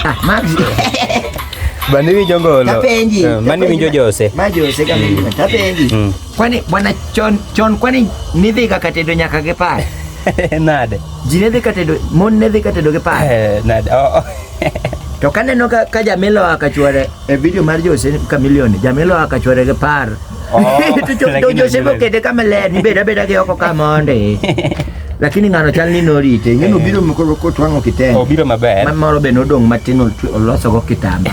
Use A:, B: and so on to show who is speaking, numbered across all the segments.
A: Ah, Max.
B: Bani winjo ngolo.
A: Tapenji.
B: Mani winjo Jose.
A: Ma Jose kama mm. Tapenji. Kwani bwana chon chon kwani nidhi ka tedo nyaka gi par.
B: Nade?
A: Ji ne dhi ka tedo, mon ne dhi ka tedo gi par.
B: Nade? Oh, oh.
A: To kaneno ka Jamila oa ka chuore e video mar Jose Chameleone, Jamila oa ka chuore gi par.
B: Oh,
A: To Jose okete kama ler, ni bed abeda gi oko ka monde. Lakini ng'ano chal ni norite, ing'e ni obiro koro kotwang'o kitenge.
B: Obiro maber.
A: Ma moro be nodong' matin oloso go kitamba.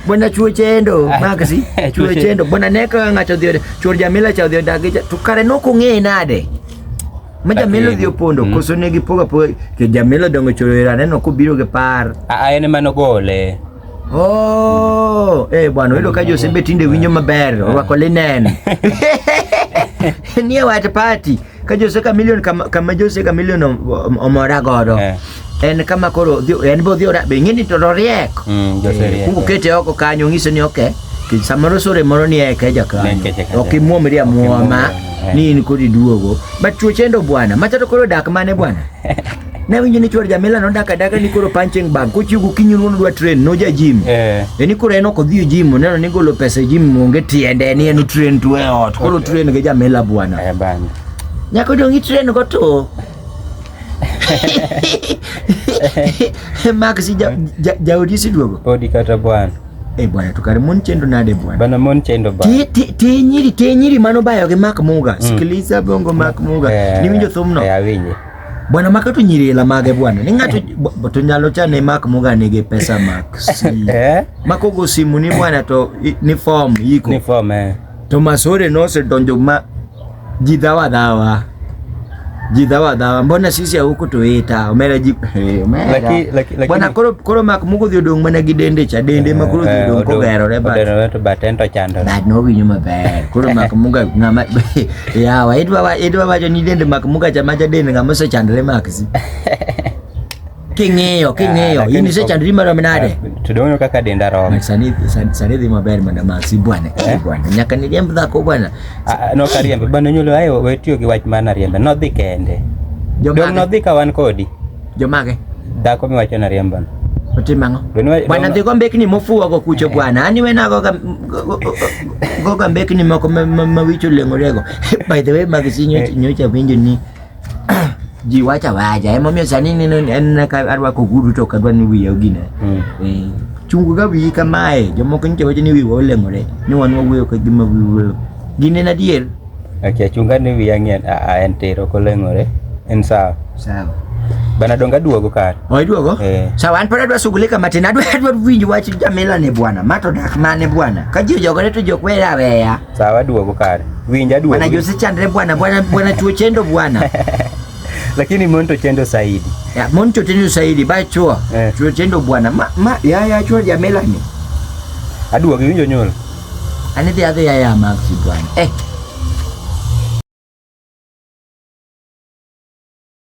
A: Bwana chuo chendo, Maxi, chuo chendo. Bwana ne ka ng'ato odhi chuor Jamila cha odhi odak gi to kare nokong'eye nade? Ma Jamila odhi opondo, koso ne gipogo apoga, ke Jamila odongo choro ira aneno kobiro gi par.
B: A en ema nogole.
A: Oh, bwana, oyudo ka Jose be tinde winjo maber, orwako linen. Nie wat party, ka Jose Chameleone kama, kama Jose Chameleone omora godo. En kama koro en be odhi ora, be ing'e ni to oriek.
B: Jose riek.
A: Kuongo kete oko kanyo, ong'iso ni okay. Samoro sore moro ni e keja kanyo.
B: Ne keja kacha.
A: Ok imuomri amuoma
B: Imuomri,
A: ni in kod iduogo. But chuo chendo bwana, macha to koro dak mane bwana? Nawinjo ni chuor Jamila nodak adaka ni koro punching bag kochiew gokinyi nuono dwa train noja gym. E ni koro en ok odhi e gym oneno ni golo pesa e gym onge tiende ni en train to e ot. Koro train gi Jamila bwana.
B: Bana.
A: Nyako dong' i train go to. Max jaodi oseduogo?
B: Podi kata bwana.
A: Bwana to kare mon chendo nade bwana?
B: Bana mon chendo bana.
A: Te nyiri mano bayo gi Mark Muga. Sikiliza bongo Mark Muga. Niwinjo thumno?
B: Awinje.
A: Bwana maka to nyiri ela mage bwana. Ni ng'ato to nyalo chane Mark Muga nigi pesa Mark. Si. Mako go simu ni bwana to ni form yiko.
B: Ni form.
A: To Masore nosedonjo ma ji dhawa dhawa. Ji dhawa dhawa. Mbona sisi huku tuita? Omera ji omera.
B: Laki,
A: Bwana koro Mark Muga odhi odong' mana gi dende cha dende ma koro odhi odong' kogerore but.
B: Ogerore to but en to chandore.
A: But nowinjo maber. Koro Mark Muga ng'ama yawa idwa wacho ni dende Mark Muga cha macha dende ng'ama osechandore Max. King'iyo in isechandori marom nade?
B: To dong' kaka denda rom.
A: Sani dhi maber mana Max bwana. Bwana nyaka niriemb dhako bwana.
B: Nok ariembe bwana nyulo ayo we tiyo gi wach mana riembe nodhi kende. Dong' nodhi ka wan kodi.
A: Jomage?
B: Dhako miwacho na riembono.
A: Otimo ang'o? Bwana dhi go mbekni mofuwo go kucho bwana. An iwena goga mbekni moko ma wich oleng'orego. By the way Max nyocha winjo ni ji wacho awacha emomiyo sani neno en ka arwako ogudu to ok adwa ni wiya ogine. Chungo ga wiyi kamae jomoko nyocha wacho ni wiwa oleng'ore ni wan wawuoyo ka gima wiwa gin en adier.
B: Okay, chunga ni wiya ng'eny en tir ok oleng'ore en sawa.
A: Sawa.
B: Bana donga duogo kare.
A: Oh, iduogo? Sawa, an pod adwa sugulika matin, adwa winjo wach Jamila ni bwana. Ma to dak mane bwana? Ka ji ojogore to jok were aweya.
B: Sawa, duogo kare. Winja duogo.
A: Bwana Jose chandre bwana, bwana bwana chuo chendo bwana.
B: Lakini mon to chendo saidi.
A: Ya, mon to chendo saidi, ba chuo. Chuo chendo bwana. Ma ya chuo Jamila ni.
B: Aduogo iwinjo nyuol.
A: Ani dhi adhi ya Maxi bwana.